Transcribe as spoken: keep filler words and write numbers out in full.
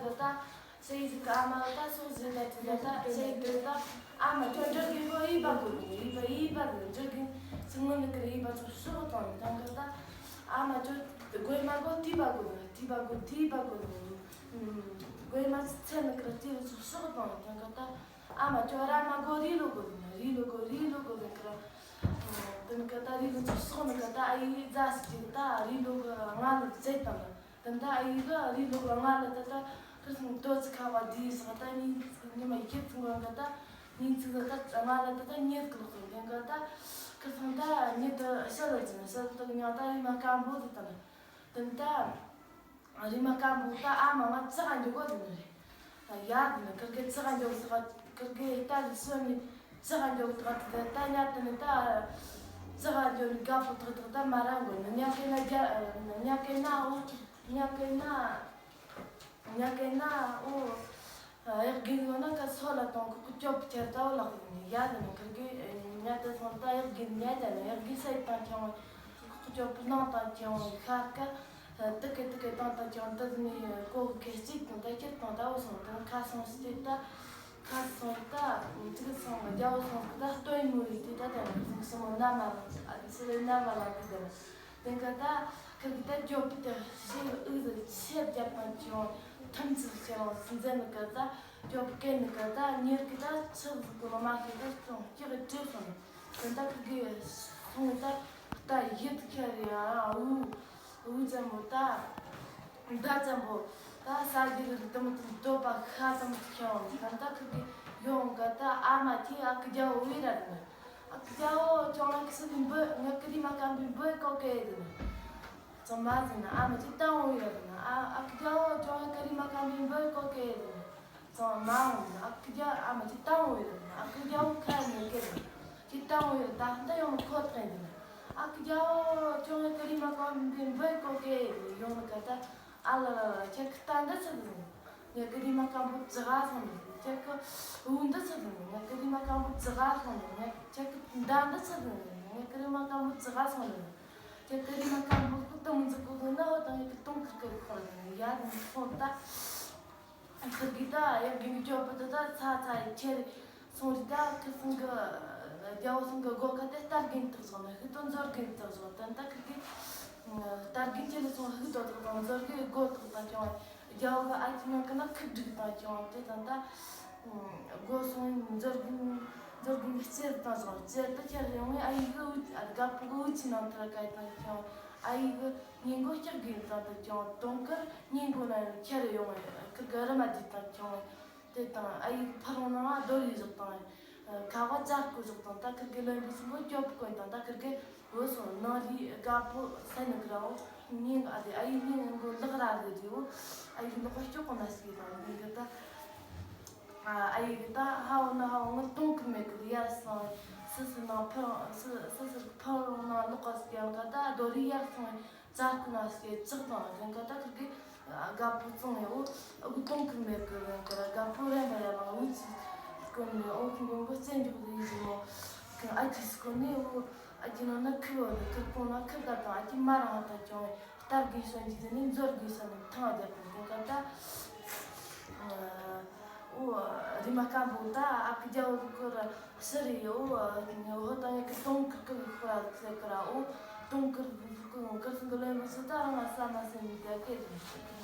ད་ཟེར་ཟིག་གི་ཨ་མ་ད་སོ་ཟིག་ད་ཅི་ད་ད་ཟེར་དེ་ད་ཨ་མ་ཁྱོད་འདྲ་གི་གོ་ཡིད་པ་གོ་ཡིད་པ་ཡིད་པ་གོ་འདྲ་གི་སུ་ངོ་ནི་ཀི་རེ་ཡིད་པ་ཚོ་ཤོག་དང་དང་གི་ད་ཨ་མ་ཁྱོད་གོ་ཡིད་མ་གོ་དེ་པ་གོ་དེ་པ་གོ་དེ་པ་གོ་གོ་ཡིད་མ་ཚེ་ནི་ཀི་རེ་དེ་ཚོ་ཤོག་དང་དང་གི་ད་ཨ་མ་ཁྱོད་ར་མ་གོ་རི་ལོ་གོ་རི་ལོ་གོ་རི་ལོ་གོ་གི་ཀི་རེ། དེ་ནི་ཀི་ད་རི་ལོ་ཚོ་ཤོག་ནི་ཀི་ད་ཨ་ཡིད་ཟ་ཟིག་གི་ད་རི་ལོ་གི་ང་ལ་ཟེར་དང་། དེ་ད་ཨ་ཡིག་རི་ལོ་ང་ལ་ད་ད་ཁིར་སང་དོ་ཚིག་ཁ་བ་དེའི་སང་ད་ཉིན་ཉི་མ་ཡིག་ཚིག་འགོ་ད་ཉིན་ཚིག་ད་ང་ལ་ད་ད་ཉེར་ཀི་ལོག་སོང་དེ་ག་ད་ཁིར་སང་ད་ཉེར་དུ་ཤ་ལ་ཛིན་ཤ་ལ་ད་ཉང་ད་རི་མ་སྐམ་པོ་དེ་ད་ནི་དེ་ད་རི་མ་སྐམ་པོ་ད་ཨ་མ་ང་ཙི་ག་འཇོག་གོ་དེ་ནི་རེད། ཡ་དེ་ནི་ཁིར་གི་ཙི་ག་འཇོག་ཙི་ག་ཁིར་གི་ད་ལི་སོ་ནི། ཙི་ག་འཇོག་ཐག་ཐག་ད་ཉ་དེ་ནི་ད་ཙི་ག་འཇོག་ནི་དགའ་པོ་ཐག་ཐག་ད་མ་ར་འགོ་ནི་ཉ་ཀེ་ན་རྒྱ་ཉ་ཀེ་ན་འོ་ཉ་ཀེ་ན་ཉ་ཀེ་ན་འོ་གཡག་རྒན་ཡོད་ན་ཀ་སོ་ལ་དང་ཁོ་ཁོ་ཅོབ་ཁྱེར་ད་འོ་ལག་ནི་ཡ་དེ་ནི་ཁིར་གི་ཉ་དེ་སོང་ད་གཡག་རྒན་ཉ་དེ་ནི་གཡག་རྒན་སའི་དང་ཁྱང་ཁོ་ཁོ་ཅོབ་ནང་དང་ཁྱང་ཤར་ཀ། དུ་ཀེ་དུ་ཀེ་བཏང་བཏང་ཀྱང་དུ་ནི་གོ་གི་སྐད་ཅིག་དང་ད་ཁྱེར་དང་ད་འོ་སོང་དང་ཁ་སོང་སྟེ་ད་ཁ་སོང་ད་ཅིག་སོང་རྒྱ་འོ་སོང་ད་སྟོན་མོ་ཡི་དེ་ད་ད་ནི་སོང་མོ་ན་མ་ལ་ཨ་དེ་སི་རེ་ན་མ་ལ་དེ་ད་དེ་ག་ད་ཁ་གི་ད་ཇོ་པི་ད་ཤེ་ཨུ་ཟི་ཆེ་རྒྱབ་དང་ཀྱང་ཐམས་ཅད་ཁྱེར་རང་སུན་ཟན་ནི་ག་ད་ཇོ་པི་ཀེ་ནི་ག་ད་ཉེར་གི་ད་ཆུ་ཟིག་གི་ལོ་མ་ཤེས་ད་ཅུང་ཅིག་བྲེལ་སོང་། དེ་ད་ཁི་གི་སོང་ད་ད་ཡིད་ཁྱེར་ཡ་འུ་འུ་ཙམ་པོ་ད་མདའ་ཙམ་པོ་ད་ས་གི་རི་དུམ་དུམ་འདོད་པ་ཤ་ཙམ་ཤ་འོང་། ད་ད་ཁི་གི་ཡོང་ག་ད་ཨ་མ་ཁྱེད་ཨ་ཁུ་རྒྱ་བོ་བོས་ར་དེ་ནི་ཨ་ཁུ་རྒྱ་བོ་ཅོང་ང་ཁི་སི་གི་འབུ་ང་ཀི་རི་མ་སྐམ་པའི་འབུ་གོ་གེ་དེ་ནི་ཙང་མ་ཟིན་ན་ཨ་མ་ཁྱེད་ཏང་བོས་ར་དེ་ནི་ཨ་ཨ་ཁུ་རྒྱ་བོ་ཅོང་ང་ཀི་རི་མ་སྐམ་པའི་འབུ་གོ་གེ་དེ་ནི། ཙང་མ་འོང་། ཨ་ཁུ་རྒྱ་ཨ་མ་ཅི་ཏང་འོ་ཡོད། ཨ་ཁུ་རྒྱ་བོ་ཁ་ཉེ་གེ་རེད། ཅི་ཏང་འོ་ཡོད། ད་ལྟ་ཡོང་ཁོ་ཐག་ཡིན། ཨ་ཁུ་རྒྱ་བོ་ཅོང་ངེ་ཀི་རི་མ་ཀམ་པོ་འབུ་གོ་གེ་ཡོང་ནི་ག་ད། ཨ་ལ་ལ་ལ། ཁྱེད་ཀི་ད་འདི་ཚོད་ཡིན། ངེ་ཀི་རི་མ་ཀམ་པོ་ཅི་ག་སོང་ནི། ཁྱེད་ཀི་འུ་འདི་ཚོད་ཡིན། ངེ་ཀི་རི་མ་ཀམ་པོ་ཅི་ག་སོང་ནི། ངེ་ཁྱེད་ཀི་ད་འདི་ཚོད་ཡིན། ངེ་ཀི་རི་མ་ཀམ་པོ་ཅི་ག་སོང་ནི། ཁྱེད་ཀི་རི་མ་ཀམ་པོ་ཀི་ཏུམ་ཟིག་གོ་གི་ན་འོ་ད་ངེ་ཀི་ཏུང་ཀི་ཀི་ཁོར་ཡ་ནི་སོང་ད། ཁིར་གི་ད་ཡབ་རྒན་གི་ཇོ་པི་ད་ད་ཚ་ཚ་ཡི་ཁྱེར་སོང་རི། ད་ཁིར་སང་གི་རྒྱ་བོ་སང་གི་སྒོ་ཁ་དེ་རྟ་རྒན་དག་བཟོ་ནི་ཧི་ཏོ་མཛོ་རྒན་དག་བཟོ། ད་ད་ཁིར་གི་རྟ་རྒན་ཁྱེར་སོང་ཧི་ཏོ་དག་དང་མཛོ་རྒན་སྒོ་དག་དང་ཀྱང་རྒྱ་བོ་གི་ཨ་ཅི་ན་ཀི་ན་ཁིར་སྒྲིག་དང་ཀྱང་དེ་དང་ད་སྒོ་སོང་མཛོ་རྒན་མཛོ་རྒན་གི་རྩེར་དང་བཟོ། རྩེར་ད་ཁྱེར་ཡོང་ངས་ཨ་ཡི་གི་དགའ་པོ་གི་འུ་ཅི་ནང་ཐར་ག་ཡི་དང་ཀྱང་ཨ་ཡི་གི་ཉིན་གོ་སྐྱག་གི་དང་ད་ཀྱང་དོང་ཁར་ཉིན་གོ་ན་ཁྱེར་ཡོང་ངས་ཁིར་གི་རི་མ་དེ་དང་ཀྱང་དེ་དང་ཨ་ཡི་གི་ཕ་རོང་ནང་རྡོ་རི་བཞག་དང་ཁ་བ་ཅག་གོ་བཞག་དང་ད་ཁིར་གི་ལོན་པའི་སུན་གོ་སྐྱོབ་གོན་དང་ད་ཁིར་གི་འོ་སོང་ནང་རི་དགའ་པོ་སེ་ནི་གི་ར་འོ་ཉིན་ཨ་དེ་ཨ་ཡི་ཉིན་གོ་ལག་ར་གི་རི་འོ་ཨ་ཡི་གི་ལག་པ་སྐྱོག་གོ་ན་ཞིག་དང་ཉིན་གི་ད། ཨ་ཡི་གི་ད་ཧ་འོ་ན་ཧ་འོ་ངི་གཏོང་གི་མེད་གི་ཡར་སོང་སི་སི་ནང་ཕུ་སི་སི་སི་ཕུ་རོང་ནང་ལོག་ག་སི་ཡང་ག་ད་རྡོ་རི་ཡར་སོང་ཙག་ན་སི་ཙག་དང་རྒན་ག་ད་ཁིར་གི་དགའ་པོ་བཙོང་ཡོད་འུ་གཏོང་གི་མེད་གི་རྒན་ག་དགའ་པོ་རན་པ་ཡར་ལང་འུ་ཅི་སྐོར་ནས་འོ་ཁུ་མགོན་པོ་བཙན་འཇུག་ལ་ཡིན་ཟིན་མོ་ཨ་ཅི་སྐོར་ནས་འུ་ཨ་ཅི་ནང་ན་ཁུ་བ་ནི་ཁིར་གོང་ན་ཁིར་ག་དང་ཨ་ཅི་མ་རང་ད་ཅོང་། རྟ་རྒན་སོན་གྱི་དེ་ནི་མཛོ་རྒན་སོན་ནི་ཐང་རྒྱབ་པའི་དེ་ག་ད། འོ་རི་མ་སྐམ་པོ་ད་ཨ་ཁུ་རྒྱ་བོ་གི་སྐོར་ཕྱི་རེ་འོ་ཧོ་ད་ངེད་ཀྱི་དོང་ཁུར་ཁུར་གི་སྐོར་ཟེར་གི་ར་འོ་དོང་ཁུར་ཁུར་ཁུར་ཁུར་སོང་གི་ལོན་པོ་སུ་ད་རང་ང་ས་མ་སེམས་མི་རྒྱ་སྐད་རེད།